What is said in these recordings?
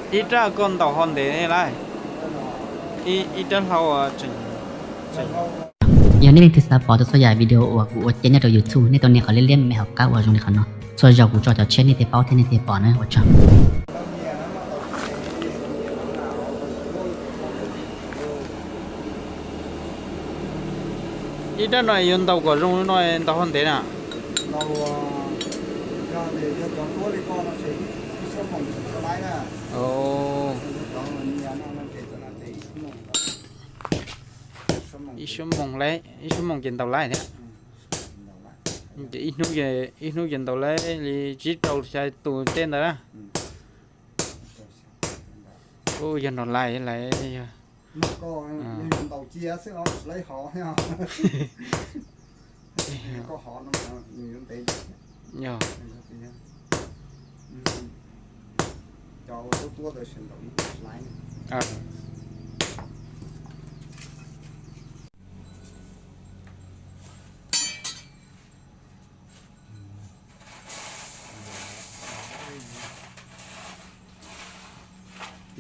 Ib rab koj ntaus ho ntev lawm. Ib rab hlau tseem. Yog nej leej twg xav pom tau txhua yam video uas kuv ua cia nyob rau YouTube, nej tau nias qhov liab liab me me hauv qab uas zoo li qhov no. Txhua zaus kuv tso cov tshiab nej thiaj paub thiab nej thiaj pom na, ua tsaug. Ib rab no yuav ntaus kom zoo no ntaus ho ntev na? Ib suab moos, ib suab moos ces ntaus laij thiab. Ces ib hnub ces ntaus laij li tsib rau xya tus tej ntawd na. Ub, yog ntaus laij lawm yog. Yog.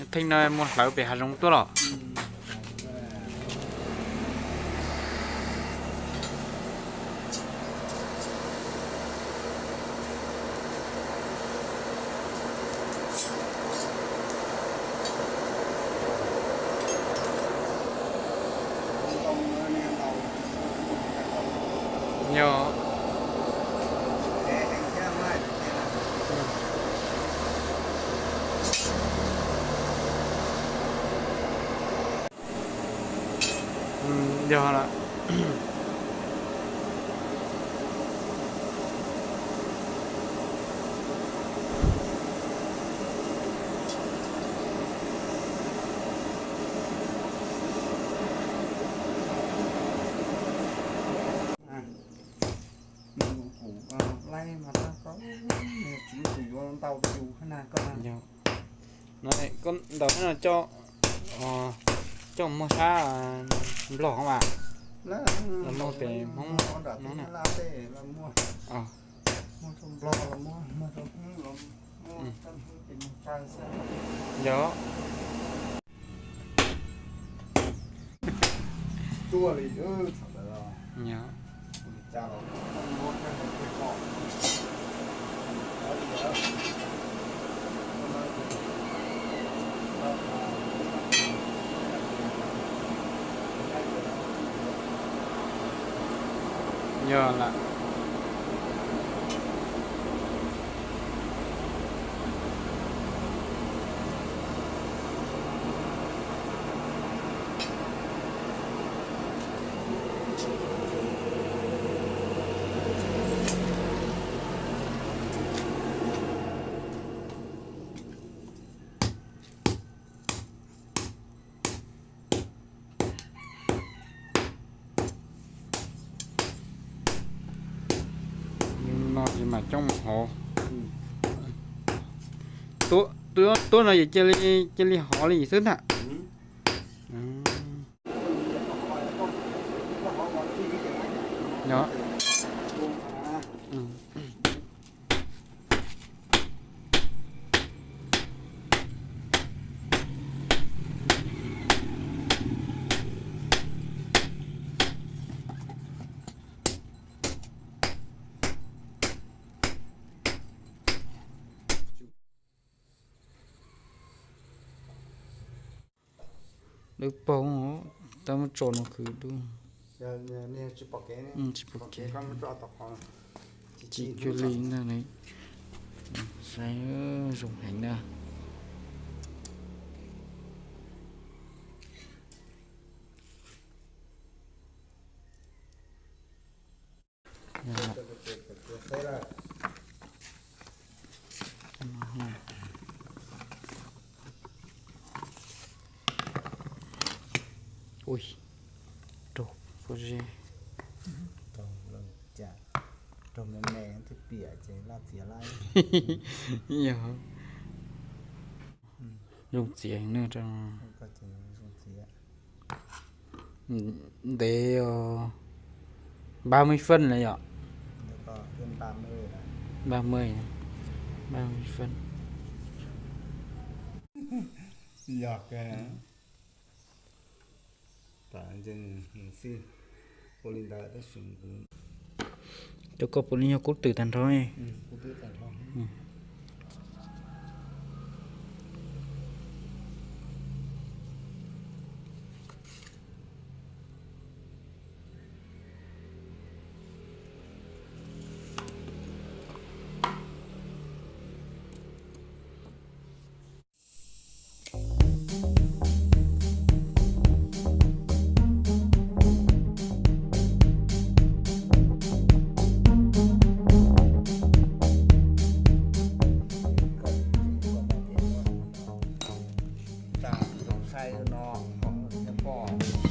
Theej no muaj hlawv pem hav zoov tuaj los. Yog. Yog lawm. Koj ntaus no coj, coj muag sab Nplog mas, los muag pem Hmoob, Hmoob na. Yog. Yog lawm. No ces mam coj mus hov. Tuab no ces cia li hov li xwb ntag. Dub paug, tab muab tso no khwv dub. Tsis pom kev, tsis cuag li ntag. Saib zoo heev na. Ui, raug pob zeb. Raug me me twb piam ces laj txiav lawm. Yog. Zoo txiav heev na. Ntev, ba mươi phân lawm yom. Ba mươi, ba mươi phân. Yog, ntseeg xwb, ua li ntawd tab sis kuv, cov koj puav leej yog kub twm tag nrho. Tag tus saib no, koj thiaj pom.